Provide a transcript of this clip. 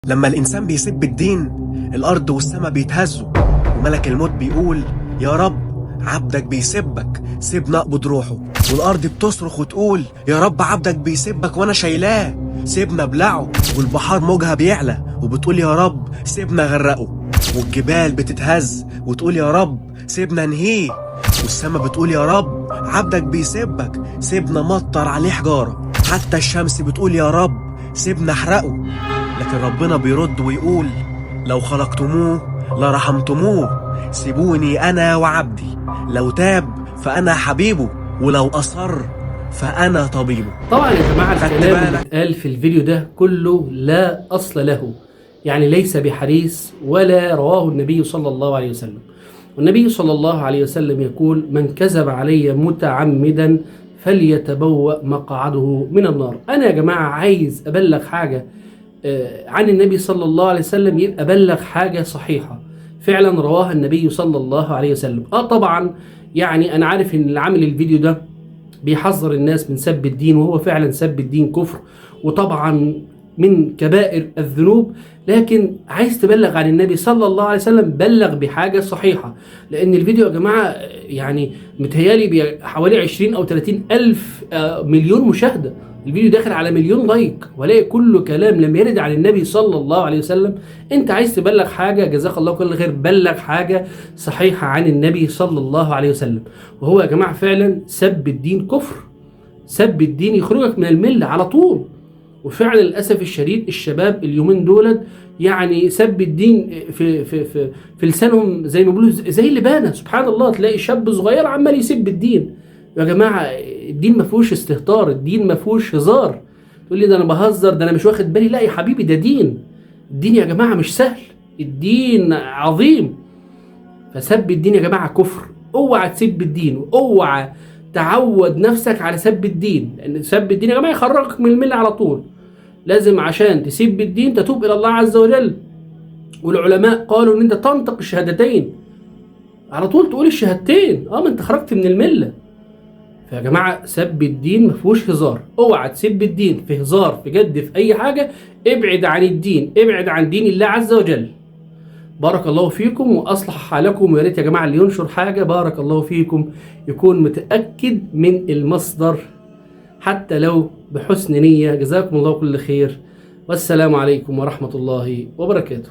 لما الإنسان بيسب الدين الأرض والسماء بيتهزوا، وملك الموت بيقول يا رب عبدك بيسبك سيبنا اقبض روحه، والأرض بتصرخ وتقول يا رب عبدك بيسبك وأنا شايلاه سيبنا ابلعه، والبحار موجها بيعلى وبتقول يا رب سيبنا غرقه، والجبال بتتهز وتقول يا رب سيبنا انهيه، والسماء بتقول يا رب عبدك بيسبك سيبنا مطر عليه حجارة، حتى الشمس بتقول يا رب سيبنا احرقه. لكن ربنا بيرد ويقول لو خلقتموه لرحمتموه، سيبوني أنا وعبدي، لو تاب فأنا حبيبه، ولو أصر فأنا طبيبه. طبعا يا جماعة خدت الكلام اللي بالك؟ اتقال في الفيديو ده كله لا أصل له، يعني ليس بحديث ولا رواه النبي صلى الله عليه وسلم. والنبي صلى الله عليه وسلم يقول من كذب علي متعمدا فليتبوأ مقعده من النار. أنا يا جماعة عايز أبلغ حاجة عن النبي صلى الله عليه وسلم، يبقى بلغ حاجة صحيحة فعلا رواها النبي صلى الله عليه وسلم. طبعا يعني أنا عارف إن اللي عامل الفيديو ده بيحذر الناس من سب الدين، وهو فعلا سب الدين كفر وطبعا من كبائر الذنوب، لكن عايز تبلغ عن النبي صلى الله عليه وسلم بلغ بحاجة صحيحة. لأن الفيديو يا جماعة يعني متهيألي حوالي 20 أو 30 ألف مليون مشاهدة، الفيديو داخل على 1,000,000 لايك، ولاقي كله كلام لم يرد عن النبي صلى الله عليه وسلم. انت عايز تبلغ حاجة جزاك الله كل خير، بلغ حاجة صحيحة عن النبي صلى الله عليه وسلم. وهو يا جماعة فعلا سب الدين كفر، سب الدين يخرجك من الملة على طول. وفعلا للأسف الشديد الشباب اليومين دولت يعني سب الدين في في في في لسانهم زي ما بيقولوا زي اللبانة. سبحان الله، تلاقي شاب صغير عمال يسب الدين. يا جماعة الدين ما فيهوش استهتار، الدين ما فيهوش هزار. تقول لي ده أنا بهزر، ده أنا مش واخد بالي. لا يا حبيبي، ده دين. الدين يا جماعة مش سهل، الدين عظيم. فسب الدين يا جماعة كفر. اوعى تسب الدين، اوعى تعود نفسك على سب الدين، لأن سب الدين يا جماعة يخرجك من الملة على طول. لازم عشان تسب الدين تتوب إلى الله عز وجل. والعلماء قالوا إن أنت تنطق الشهادتين على طول، تقول الشهادتين، ما أنت خرجت من الملة. فيا جماعة سب الدين ما فيهوش هزار، اوعى تسب الدين في هزار، في جد، في أي حاجة. ابعد عن الدين، ابعد عن دين الله عز وجل. بارك الله فيكم وأصلح حالكم. ويا ريت يا جماعة اللي ينشر حاجة بارك الله فيكم يكون متأكد من المصدر حتى لو بحسن نية. جزاكم الله كل خير، والسلام عليكم ورحمة الله وبركاته.